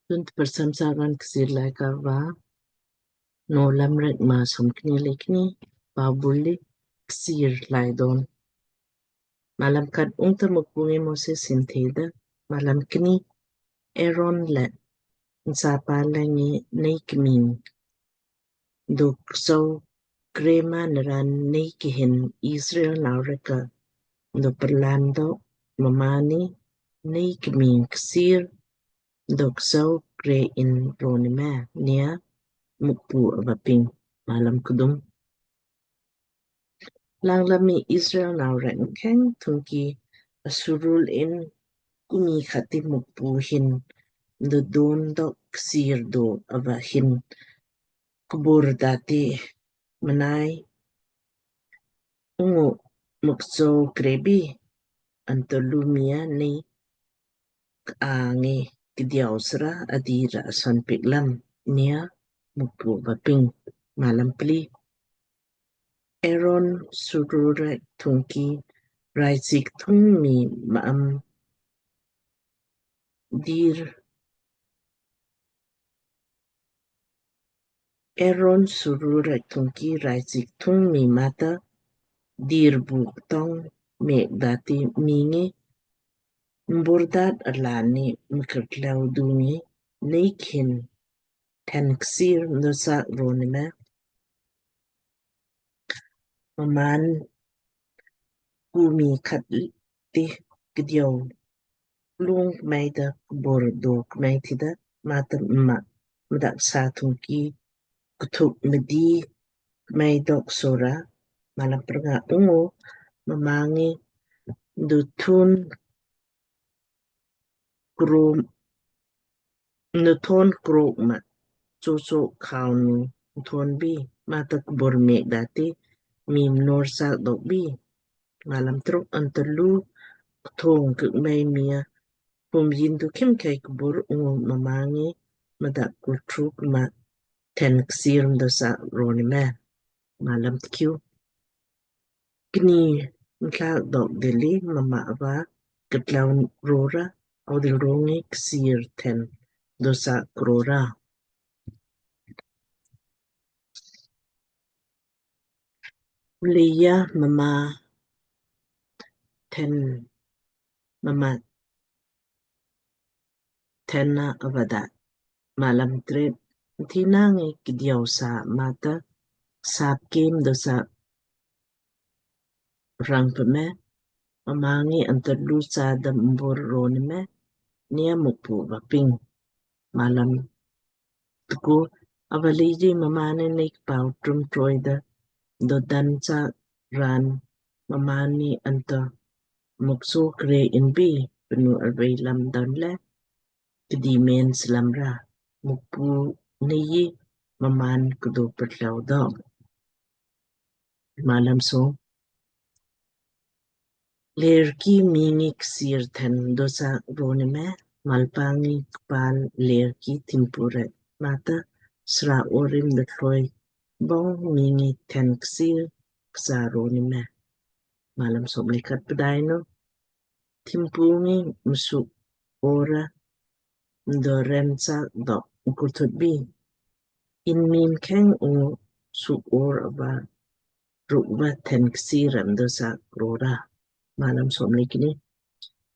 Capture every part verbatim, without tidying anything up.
Tun tpar samsar ran Kchiir Laaika va Nowlamrek maa somkni le kni. Pabuli Kchiir Laaidon. Malam khat. Ungta Mukpu ngi Moses hin theda, Malam kni. Aaron le mchapa le ngi nei kming dok sou krema naran nei kihin Israel nau rek ka do perlan do mmaan ni nei kming kchiir dok sou kre in roni me, nia Mukpu ava ping. Malam kdum. Langlam mi Israel nau rek mkheng thungki asurul in kumi khati Mukpu hin do don dok kchiir do ava hin kbur dati mnai ungu mukso krebi anto lumia nei ka ngi kdiau sra adi ra ason piklam, nia Mukpu ava ping. Malam pli. Aaron surul rek thungki raisik thung mi maam dir Aaron surul rek thungki raisik thung mi mata dir buk tong mek dati mingi mburdat alani mkertlau dungi nei kihin then kchiir dosak roni me. Mmaan kumi khat ti kdiau lung kmai da kbur do kmai tida mata mma mdak sa thungki kthuk mdi kmai dok sora. Malam pranga. Ungu mma ngi do thun kro nu thon krok ma chocho khau nu thon bi mata kbur mek dati mim nor sak dok bi. Malam truk. Anto lu kthong kmai mia pum yin tu khimkhei kbur ungu mma ngi mdak kultruk ma then kchiir dosak roni me. Malam tkiu. Kni mthlak dok dili mma ava ktlau rora audil rongi kchiir then dosak rora. Leia mma then mma then na avada. Malam tret. Thina ngi kdiau sa mata sap kim dosak rang peme mma ngi anto lu sa da mbur roni me, nia Mukpu ava ping. Malam tku. Ava leiji mma ni nei kpau trum troi da do dan sa ran mma ni anto mukso kre in bi pnu arvei lam dan le kdi men slam ra Mukpu nei mmaan kdo pertlau dok. Malam so. Lerki mingi kchiir then dosak roni me, malpangi kpal lerki thimpu rek mata sra orim de kloi bong mingi then kchiir ksa roni me. Malam somle khat. Pdainu thimpu ngi msuk ora mdo rem sak dok mkurthut bi in mim kheng ungu suk or ava rukva then kchiir mdo sak rora. Malam somle kni.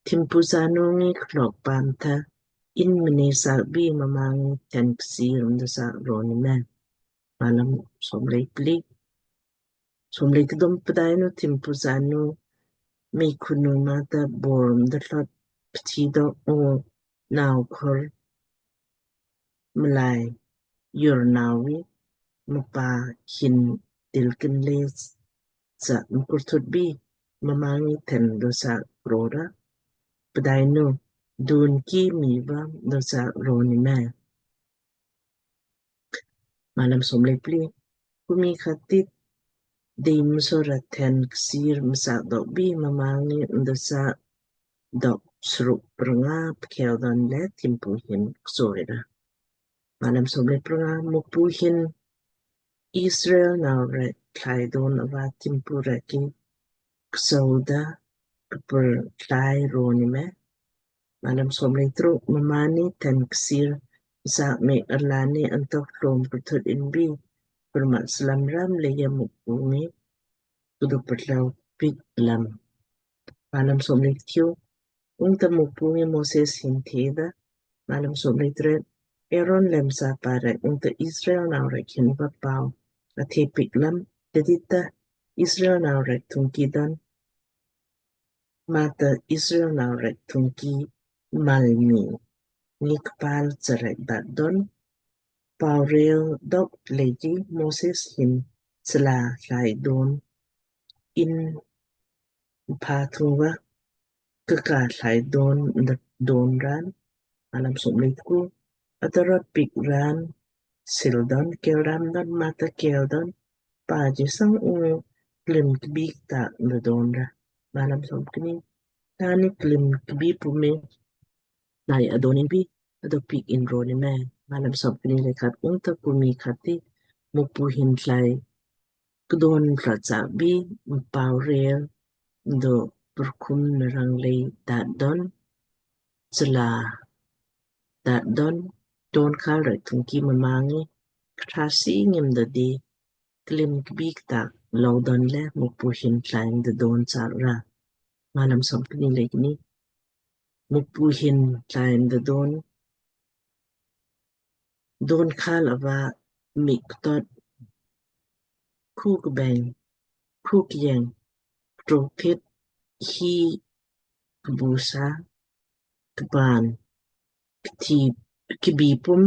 Thimpu sanu ngi klok pam tha in mne sak bi mma ngi then kchiir mdo sak roni me. Malam somle pli. Somle kdum. Pdainu thimpu sanu mei khunu mata bor mdo thlot pthi dok ungu nau khor mlai yur nawi mpa hin dil kinle sa mkurthut bi mma ngi then dosak rora. Pdainu dun ki miva dosak roni me. Malam somle pli. Kumi khat ti dei msora then kchiir msak dok bi mma ngi mdosak dok sruk pranga pkheu don le thimpu hin ksoi ra. Malam somle pranga. Mukpu hin Israel nau rek thlai don ava thimpu rek ki ksau da kpur thlai roni me. Malam somle truk. Mma ni then kchiir sak me arlaanni antok tlom kurthut inbi, permak slam ram leija Mukpu ngi kudu pertlau piik lam. Malam som le tkiu. Ungta Mukpu ngi Moses hin theda, Malam som le tret. Aaron le mchapa rek ungta Israel nau rek hin va pau athe piik lam, tdit ta Israel nau rek thungki don mata Israel nau rek thungki malmi ngi kpal charek dat don, paurel dok leiji Moses hin chla tlai don in pha thung va kaka tlai don da don ran. Malam som le tku. Atarot piik ran sil don, kel ram don, mata kel don, pa ji sang ungu klim kbi ktak da don ra. Malam som kni. Naanni klim kbi pumi nai adon inbi ado piik in ro ni me. Malam som kni le khat. Ungta pumi khat ti Mukpu hin tlai kdon tlot chaak bi mpaurel do perkum narang lei dat don, chla dat don, don khal rek thungki mma ngi ktrasi ngim dodi klim kbi ktak lou don le Mukpu hin tlai da don chaak ra. Malam som kni le kni. Mukpu hin tlai da don, don khal ava mik tot, kuk beng, kuk yeng, ktrokit, hi kbusa, kpan, kti, kbi pum,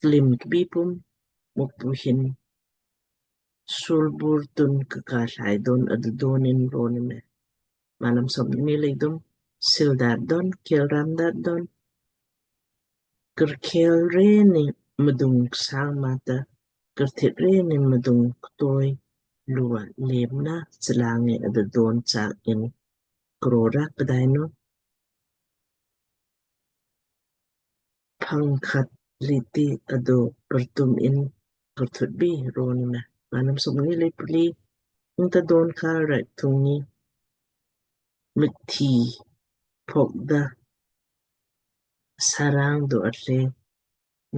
klim kbi pum, Mukpu hin sulbur tun kaka tlai don adu don in ro ni me. Malam som kni le kdum. Sil dat don, kel ram dat don, kerkel re ni mdung ksang mata kerthit re ni mdung ktoi lua lemna chla ngi adu don chaak in kro ra. Pdainu phang khat liti adu pertum in kerthut bi ro ni me. Malam som kni le pli. Ungta don khal rek thung ngi mthi phok da sarang do atle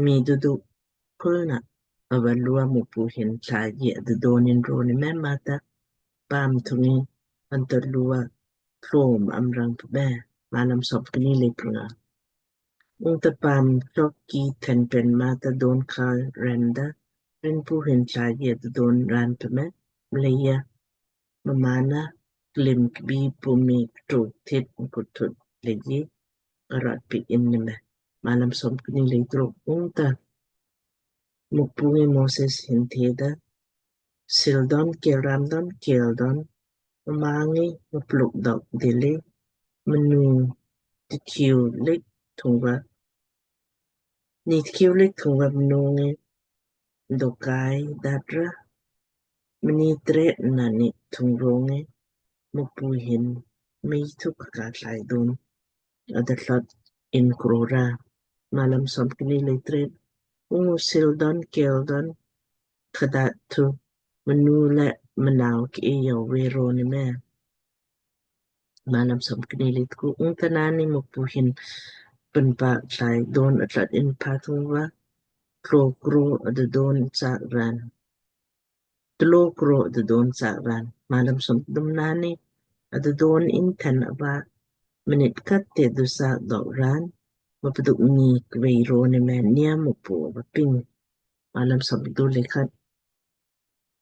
mi dudu kulna ava lua Mukpu hin tlai ji adu don in ro ni me mata paam thung ngi anta lua tlom am rang pme. Malam som kni le prnga. Ungta paam tlok ki thenpen mata don khal renda Rinpu hin tlai ji adu don ran pme, mleija mmaanna klim kbi pumi ktrokit kurthut leiji arot piik in ni me. Malam som kni le truk. Ungta Mukpu ngi Moses hin theda, sil don, kel ram don, kel don, mma ngi mpluk dok dili mnu tikhiu lik thung va, ni tikhiu lik thung va mnu ngi dokai dat ra, mni tret na ni thung ro ngi Mukpu hin mei thu kaka tlai don adu tlot in kro ra. Malam som kni le tret. Ungu sil don, kel don khat da thu mnu le mnao ki e jau ve ro ni me. Malam som kni le tku. Ungta naanni Mukpu hin penpa tlai don atlot in pha thung va tlo kro adu don chaak ran. Tlo kro adu don chaak ran. Malam som kdum. Naanni adu don in then ava minit khat te du chaak dok ran, mapduk ni kvei ro ni me. Nei Mukpu va ping. Malam som kdum le khat.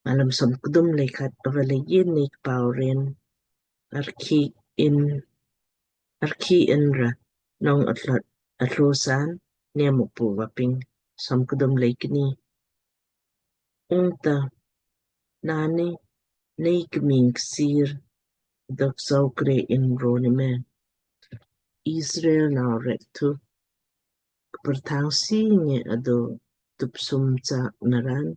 Malam som kdum le khat. Ava leiji nei kpau ren arki in, arki in ra nong atlot atlo san, nei Mukpu va ping. Som kdum le kni. Ungta naanni nei kming ksir dok sau kre in ro ni me. Israel nau rek thu kperthang si ngi adu tup sum chaak naran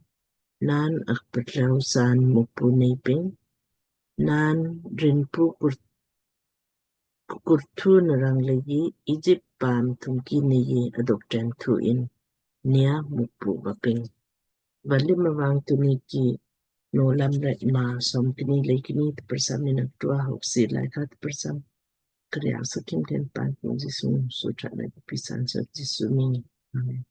naan akpertlau san Mukpu nei ping. Naan Rinpu kur kukur thu narang leiji Egypt paam thungki nei adok tren thu in nei Mukpu va ping. Vali mavang tunni ki Nowlam rek maa som kni le kni tprcham ina ktua hok si lai khat tprcham. Kriang sakim ten pan pun Jisu su chat lai pisan sa Jisu ming. Amen.